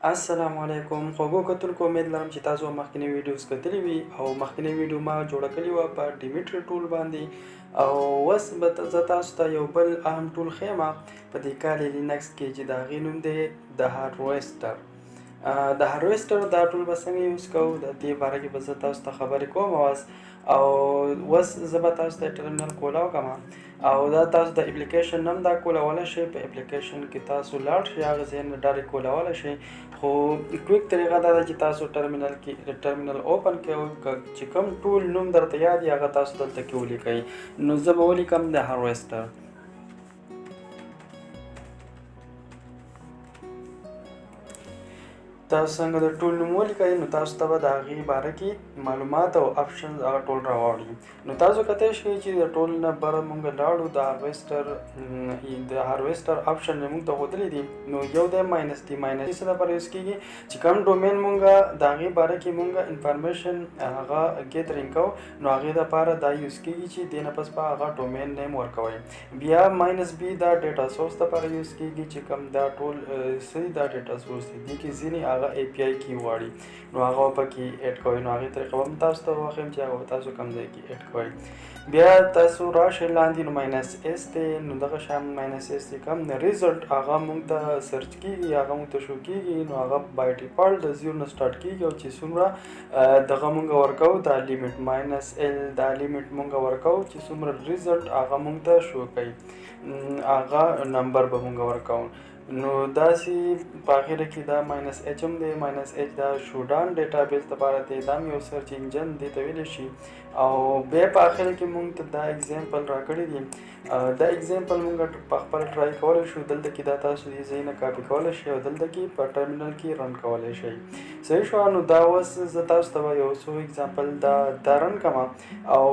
السلام علیکم خوږو کتونکو، امید لرم چې تاسو مخکنی ویډیوز کتلی وي او مخکنی ویډیو ما جوړه کړې وه په ډیمیټري tool باندې. او اوس به زه تاسو ته یو بل اهم tool ښیم په دې کالي لینکس کې چې د هغې نوم دی د هارویسټر. د هارویسټر دا tool به څنګه use کوو، د دې باره کې به زه تاسو ته خبرې کوم اوس. او اوس زه به تاسو ته ټرمینل کولاو کړم او دا تاسو د اپلیکیشن نم دا کولاولی شئ. په اپلیکیشن کې تاسو لاړ شئ، هغه ځای نه direct کولاولی شئ. خو quick طریقه دا ده چې تاسو ټرمینل کې terminal open کړئ او چې کوم tool نوم درته یاد وي هغه تاسو دلته کې ولیکئ. نو زه به ولیکم د هارویسټر. تاسو څنګه د tool نوم ولیکئ نو تاسو ته به د هغې باره کې معلومات او options هغه ټول راواړي. نو تاسو کتی شئ چې د tool نه بره مونږ لاړو، د هارویسټر option یې مونږ ته ښودلی دي. نو یو دی minus d. Minus d څه لپاره use کېږي؟ چې کوم domain مونږ د هغې باره کې مونږ information هغه gathering کوو، نو هغې دپاره دا use کېږي چې دې نه پس به هغه domain name ورکوئ. بیا minus b دا data source دپاره use کېږي چې کوم دا ټول څه دي، دا data source دي. دې کې ځینې هغه API key غواړي، نو هغه پکې add کوئ. نو هغې طریقه به هم تاسو ته وښیم چې هغه به تاسو کوم ځای کې add کوئ. بیا تاسو راشئ لاندې، نو minus s دی. نو دغه شان minus s دی، کوم result هغه مونږ ته search کېږي، هغه مونږ ته شو کېږي. نو هغه by default د zero نه start کېږي او چې څومره دغه مونږ ورکوو، دا limit minus l، دا limit مونږ ورکوو چې څومره result هغه مونږ ته شو کوي، هغه نمبر به مونږ ورکوو. نو داسې په اخره کې دا minus h هم دی. Minus h دا Shodan database دپاره دی، دا هم یو search engine دی ته ویلی شي. او بیا په اخره کې مونږ ته دا example راکړی دی. دا example مونږ په خپل try کولی شو. دلته کې دا تاسو دې ځای نه کاپي کولی شئ او دلته کې په ټرمینل کې run کولی شئ. صحیح شو. نو دا اوس زه تاسو ته به یو څو example دا run کړم او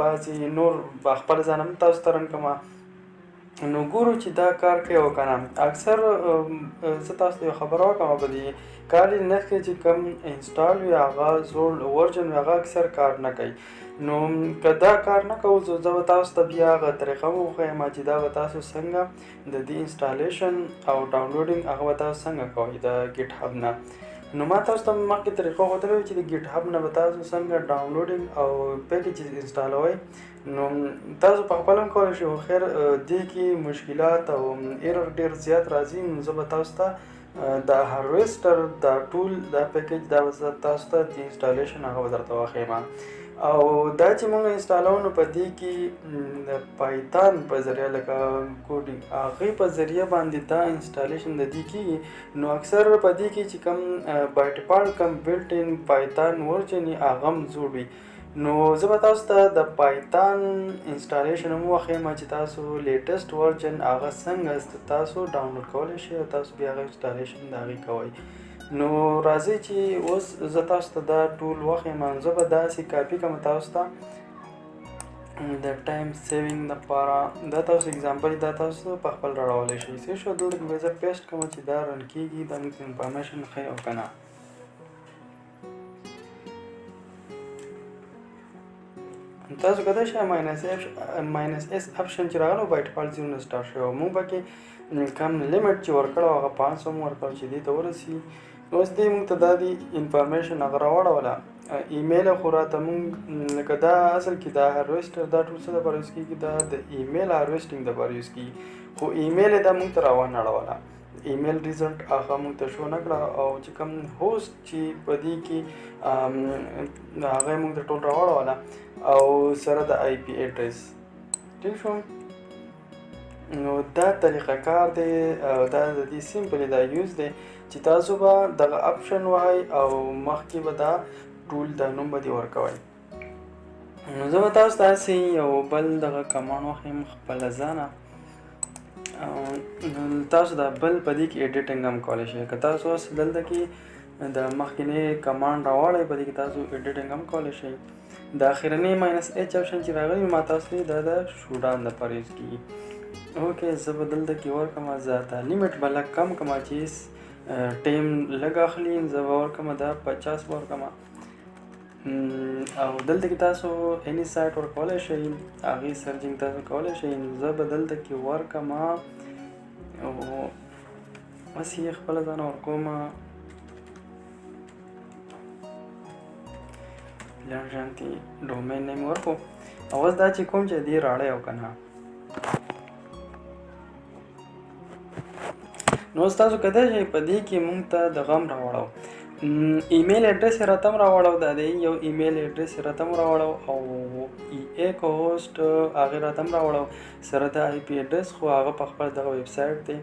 بعضې نور به خپل ځان هم تاسو ته run کړم، نو ګورو چې دا کار کوي او که نه. اکثر زه تاسو ته یو خبره وکړم، په دې کالي لینکس کې چې کوم install وي، هغه زوړ version وي، هغه اکثر کار نه کوي. نو که دا کار نه کوو، زه به تاسو ته بیا هغه طریقه وښیم چې دا به تاسو څنګه د دې installation او downloading هغه به تاسو څنګه کوئ د ګیټ هب نه. نو ما تاسو ته مخکې طریقه ښودلې وه چې د ګیټ هب نه به تاسو څنګه downloading او package انسټالوئ. نو تاسو په خپل هم کولی شئ. خیر، دې کې مشکلات او error ډېر زیات راځي. نو زه به تاسو ته د هارویسټر دا tool، دا package، دا به زه تاسو ته د installation هغه به درته وښیم. او دا چې موږ انسټالوو، نو په دې کې د پایتان په ذریعه لکه coding هغې په ذریعه باندې دا installation د دې کېږي. نو اکثر په دې کې چې کوم by default کوم built in پایتان version وي، هغه هم زوړ وي. نو زه به تاسو ته د پایتان installation هم وښیم چې تاسو latest version هغه څنګه تاسو download کولی شئ او تاسو بیا هغه installation د هغې کوئ. نو راځئ چې اوس زه تاسو ته دا tool وښیم. زه به داسې کاپي کړم تاسو ته د time saving دپاره. دا تاسو example دا تاسو په خپل راوړلی شئ. صحیح شو. دلته کې به زه paste کړم چې دا run کېږي، دا موږ ته information ښیي او که نه. تاسو کتلی شئ، minus s option چې راغلی by default zero نه start شوی او موږ پکې کم limit چې ورکړو، هغه 500 هم ورکړو چې دې ته ورسي. نو اوس دې موږ ته دا دی information هغه راوړوله. ایمیل خو راته موږ لکه دا اصل کې دا هارویسټر دا tool څه دپاره use کېږي؟ دا د email harvesting دپاره use کېږي، خو ایمیل یې دا موږ ته راونړوله. Email result هغه موږ ته شو نه کړه او چې کوم host چې په دې کې هغه یې موږ ته ټول راوړوله او سره د IP address. ټیک شو. نو دا طریقه کار دی او دا د دې simply دا use دی چې تاسو به دغه option وهئ او مخکې به دا tool دا نوم به دې ورکوئ. نو زه به تاسو ته هسې یو بل دغه command وښیم خپله ځانه او تاسو دا بل په دې کې editing هم کولی شئ. که تاسو اوس دلته کې د مخکینی command راوړئ، په دې کې تاسو editing هم کولی شئ. د اخرنی minus h option چې راغلی، ما تاسو ته دا د Shodan دپاره use کېږي. Okay، زه به دلته کې ورکړم، زه دا limit به لږ کم کړم چې time لږ اخلي. زه به ورکړم دا 50 به ورکړم. او دلته کې تاسو any site ورکولی شئ، هغې searching تاسو کولی شئ. زه به دلته کې ورکړم او بس یې خپله ځانه ورکوم. لنډ شانتي ډومین نیم ورکو. او اوس دا چې کوم چې دی راړی او که نه، نو اوس تاسو کتلی شئ په دې کې مونږ ته د غم راوړو، ایمیل اډرس یې راته هم راوړو، دا دی یو ایمیل اډرس یې راته هم راوړو، او ای ای کو هوسټ هغې راته هم راوړو سره د آی پي اډرس، خو هغه په خپل دغه ویب سایټ دی.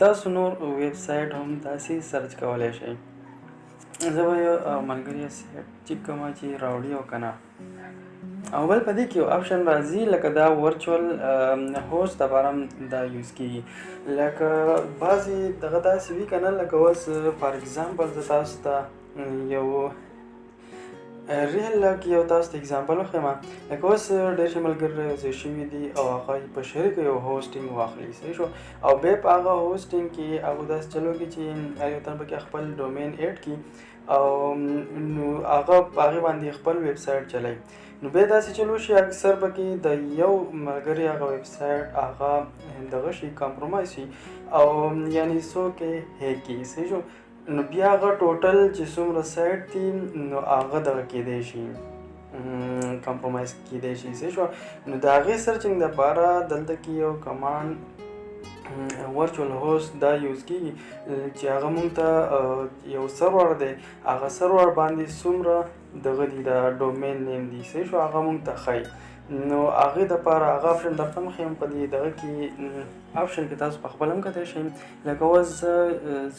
تاسو نور ویب سایټ هم داسې سرچ کولی شئ. زه به یو ملګری سایټ چک کوم چې راوړي او که نه. او بل په دې کې یو اپشن راځي، لکه دا ورچوال هوست دپاره هم دا یوز کېږي. لکه بعضې دغه داسې وي که نه، لکه اوس فار اګزامپل زه تاسو ته یو ریل لک یو تاسو ته اګزامپل وښیم. لکه اوس ډېر شي ملګري راځي شوي دي او هغه په شریکه یو هوسټینګ واخلي، صحیح شو، او بیا په هغه هوسټینګ کې هغه داسې چلو کړي چې هر یو تن پکې خپل ډومین اډ کړي او نو هغه په هغې باندې خپل ویب سایټ چلوي. نو بیا داسې چلو شي اکثر پکې د یو ملګري هغه ویب سایټ هغه دغه شي کمپرومایز شي او یعنی څوک یې هیک کړي، صحیح شو. نو بیا هغه ټوټل چې څومره سایټ دي نو هغه دغه کېدی شي کمپرومایز کېدی شي، صحیح شو. نو د هغې سرچینګ دپاره دلته کې یو کمانډ ورچوال هوست دا یوز کېږي چې هغه مونږ ته یو سرور دی، هغه سرور باندې څومره دغه دي دا ډومین نیم دي، صحیح شو، هغه مونږ ته ښایي. نو هغې دپاره هغه اپشن درته هم ښیم په دې دغه کې اپشن کې تاسو په خپل هم کتی شئ. لکه اوس زه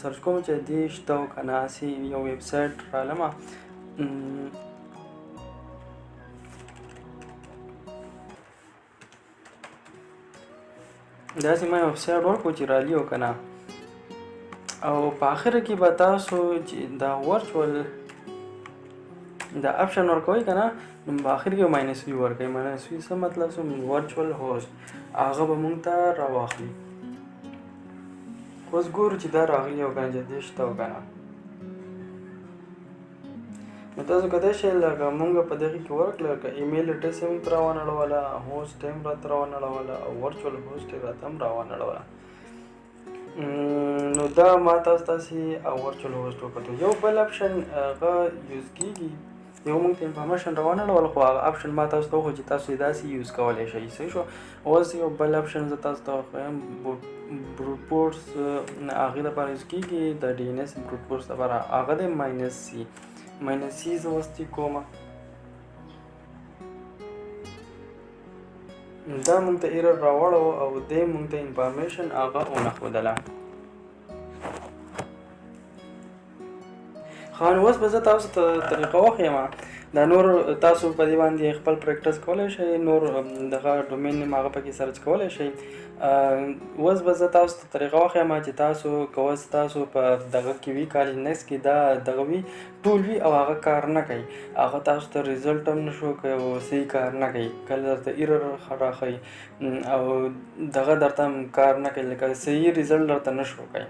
سرچ کوم چې دې شته او که نه، هسې یو ویب سایټ رالمه. داسې ما یو ویب سایټ ورکړو چې رالي او که نه، او په آخره کې به تاسو چې دا ورچوال دا اپشن ورکوئ که نه، نو په آخر کې ماینس وي ورکوئ. ماینس وي څه مطلب؟ څه ورچوال هوست هغه به مونږ ته راواخلي. اوس ګورو چې دا راغلي او که نه، چې دې شته او که نه. نو تاسو کتلی شئ لکه مونږ په دغې کې ورکړه، لکه ایمیل اډرس یې مونږ ته راونړوله، هوست یې هم راته راونړوله او ورچوال هوست یې راته هم راونړوله. نو دا ما تاسو تاسې او ورچوال هوست وکتو. یو بل اپشن هغه یوز کېږي، یو مونږ ته انفارمیشن راونړول، خو هغه اپشن ما تاسو ته وښود چې تاسو یې داسې یوز کولی شئ، صحیح شو. اوس یو بل اپشن زه تاسو ته وښیم، بروټ فورس هغې دپاره یوز کېږي، د ډي این اس بروټ فورس دپاره، هغه دی ماینس سي. ماینس سي زه اوس ټیک کوم، دا مونږ ته ایرر راوړو او دی مونږ ته انفارمیشن هغه ونه ښودله. ښه، نو اوس به زه تاسو ته طریقه وښیم. دا نور تاسو په دې باندې خپل پریکټس کولی شئ، نور دغه ډومین نیم هغه پکې سرچ کولی شئ. اوس به زه تاسو ته طریقه وښیم چې تاسو که اوس تاسو په دغه کې وي، کالج نیکس کې دا دغه وي ټول وي او هغه کار نه کوي، هغه تاسو ته ریزلټ هم نه شو کوي او صحیح کار نه کوي، کله درته ایرر راښيي او دغه درته هم کار نه کوي، لکه صحیح ریزلټ درته نه شو کوي.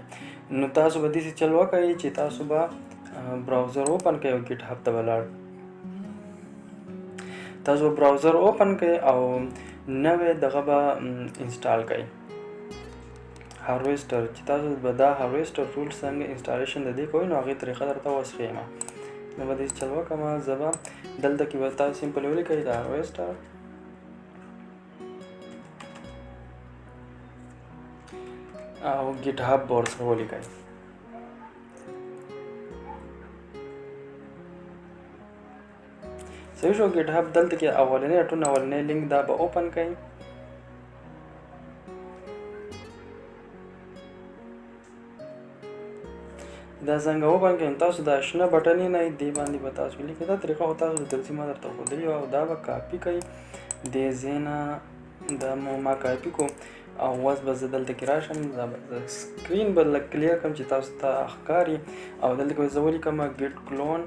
نو تاسو به داسې چل وکړئ چې تاسو به براوزر اوپن کړئ او ګیټ هب ته به لاړ، تاسو به براوزر اوپن کړئ او نوی دغه به انسټال کړئ، هارویسټر. چې تاسو به دا هارویسټر ټول څنګه انسټالیشن د دې کوئ، نو هغې طریقه درته وښیم. نو به داسې چل وکړم، زه به دلته کې به تاسو سمپل ولیکئ د هارویسټر او ګیټ هب به ورسره ولیکئ. صحیح شو. ګیټ هب دلته کې اولنی ټول اولنی لینک دا به اوپن کړئ. دا څنګه اوپن کړئ، تاسو دا شنه بټن یې نه دې باندې به تاسو ولیکئ. دا طریقه خو تاسو د درسي ما درته ښودلې وه، او دا به کاپي کړئ دې ځای نه، دا مو ما کاپي کړو. او اوس به زه دلته کې راشم، دا به زه سکرین به لږ کلیر کړم چې تاسو ته ښکاري. او دلته کې به زه ولیکم ګیټ کلون،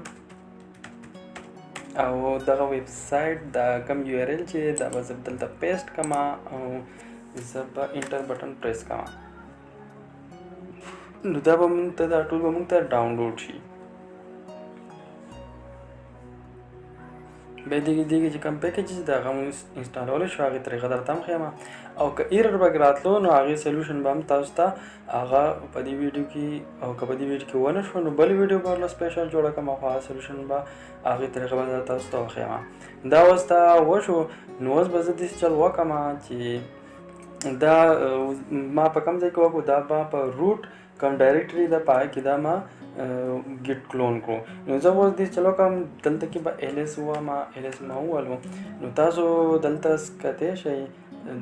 او دغه ویب سایټ دا کوم یو آر ال چې دا به زه دلته پیسټ کړم او زه به انټر بټن پریس کړم. نو دا به مونږ ته دا ټول به مونږ ته ډاونلوډ شي. بیا دې کې چې کوم پیکیجز د هغه مونږ انسټالولی شو، هغې طریقه درته هم ښیم، او که ایرر به راتلو نو هغې سولوشن به هم تاسو ته هغه په دې ویډیو کې، او که په دې ویډیو کې ونه شو نو بل ویډیو به ورله سپیشل جوړه کړم، او هغه سولوشن به هغې طریقه به تاسو ته وښیم. دا اوس دا وشو، نو اوس به زه داسې چل وکړم چې دا ما په کوم ځای کې وکړو، دا به په روټ کوم ډایرکټري ده په هغه کې دا ما ګیټ کلون کړو. نو زه اوس دې چلو کوم، دلته کې به ال اس ووایم، ال اس ما ووهلو. نو تاسو دلته کتی شئ،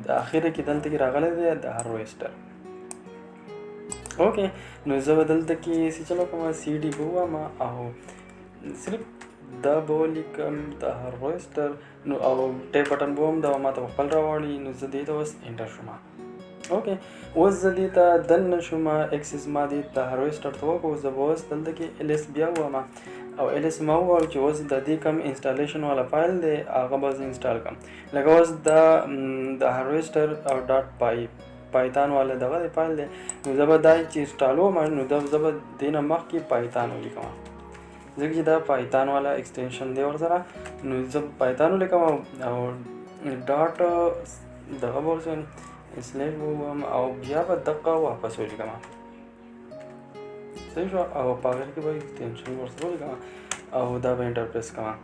د اخره کې دلته کې راغلی دی د هارویسټر. اوکې، نو زه به دلته کې څه چلو کوم، سی ډي به ووایم او صرف دا به ولیکم د هارویسټر، نو او ټیپ بټن به وهم، دا به ما ته په خپل راواړي. نو زه دې ته اوس انټر شوم. اوکې، اوس زه دې ته دننه شوم، اکسس ما دې ته هارویسټر ته وکړو. زه به اوس دلته کې ال اس بیا ووایم، او ال اس ما وویل چې اوس د دې کوم انسټالیشن والا فایل دی هغه به زه انسټال کړم. لکه اوس دا د هارویسټر او ډاټ پایتان والا دغه دی فایل دی، نو زه به دا چې انسټالوم، نو دا زه به دې نه مخکې پایتان ولیکم، ځکه چې دا پایتان والا اکسټینشن دی ورسره. نو زه به پایتان ولیکم او ډاټ دغه به ورسره سلیش به ووایم او بیا به دغه واپس ولیکم. صحیح شو، او په اخر کې به اکسټینشن ورسره ولیکم او دا به انټر پریس کړم.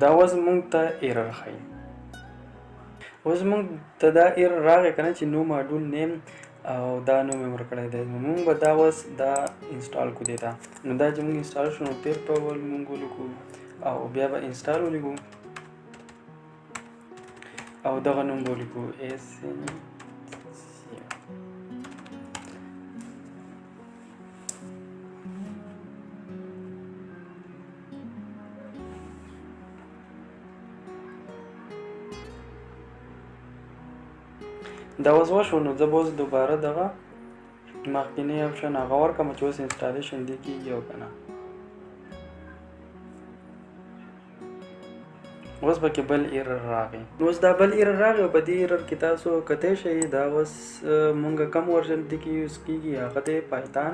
دا اوس مونږ ته ایرر ښیي. اوس مونږ ته دا ایرر راغی که نه چې نو ماډول نیم او دا نوم یې ورکړی دی، نو مونږ به دا اوس دا انسټال کړو دې ته. نو دا چې مونږ انسټال شو نو پیر په ول مونږ ولیکو او بیا به انسټال ولیکو او دغه نوم به ولیکو اس ان سی. دا اوس وشو، نو زه به اوس دوباره دغه مخکینی اپشن هغه ورکړم چې اوس انسټالیشن دې کېږي او که نه. اوس پکې بل ایرر راغی. نو اوس دا بل ایرر راغی، او په دې ایرر کې تاسو کتی شئ دا اوس مونږ کم ورژن دې کې یوز کېږي هغه دی پایتان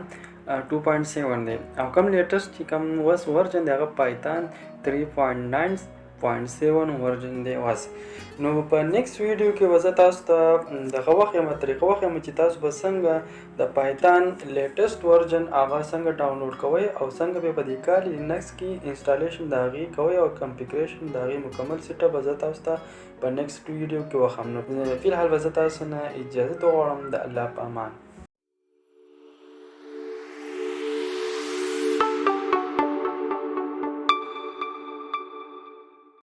2.7 دی، او کم لیټسټ چې کم اوس ورژن دی هغه پایتان 3.9.7 ورژن دی اوس. نو په نیکسټ ویډیو کې به زه تاسو ته دغه وښیم، طریقه وښیم چې تاسو به څنګه د پایتان لیټسټ ورژن هغه څنګه ډاونلوډ کوئ او څنګه به په دې کالي لینکس کې انسټالیشن د هغې کوئ او کنفیګریشن د هغې مکمل سیټ اپ به زه تاسو ته په نیکسټ ویډیو کې وښیم. نو فی الحال به زه تاسو نه اجازه وغواړم، د الله په امان.